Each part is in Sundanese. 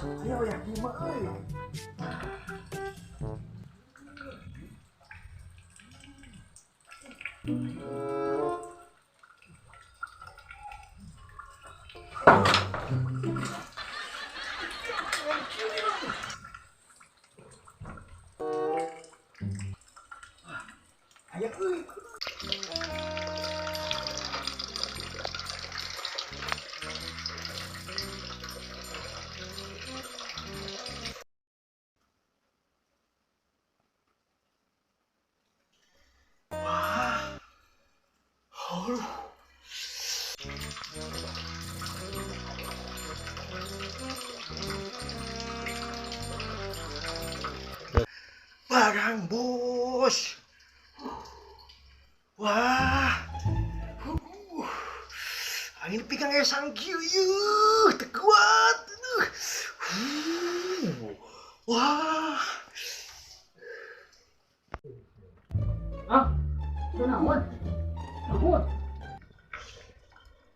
Ayo ya kieu mah euy. Aya euy. Wah. Aduh. Barang bos. Wah. Angin pigang esang kieu ieu, teu kuat. Wah. Ah, kunaon? Naon?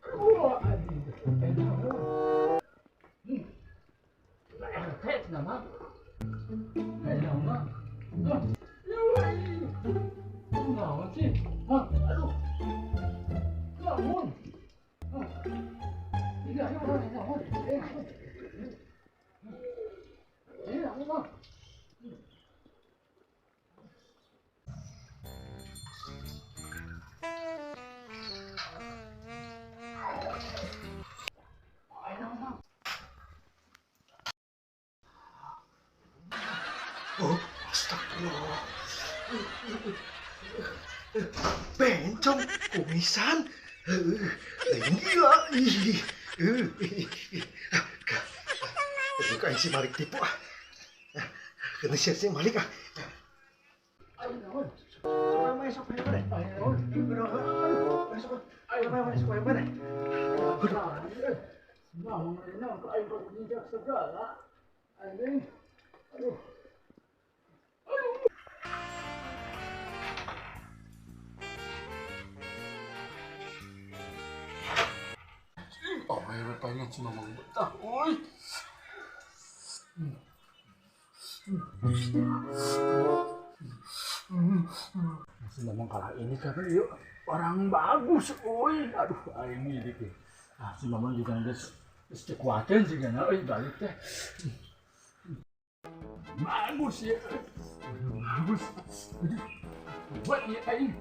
Aduh, RT nama. Nama. Naon sih? Hah, aduh. Naon? Iya, naon? Iya, naon? Oh, astagfirullah. Bencong, kumisan. Lain gila. Buka si Malik tipu ah. Kena si Malik ah. Aduh. Oh, pengen cuma mau betah, oi. Masih ngomong kalah ini tapi yuk orang bagus, oi. Aduh, aing milik deh. Ah, si mamang juga geus geus teu kuateun sigana euy balik teh. Bagus ya. Bagus. Aduh, kuat ya aing.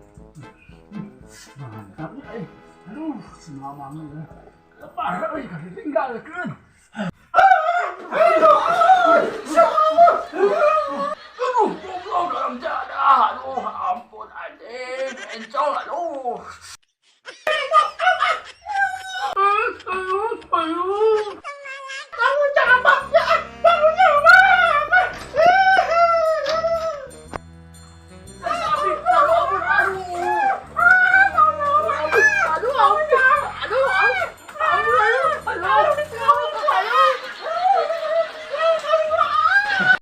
Mantap ya aing. Aduh, si mamang ya. Parah euy, tinggalkeun. Aduh, goblok dalam jadah. Aduh, ampun anjing, bencong, aduh.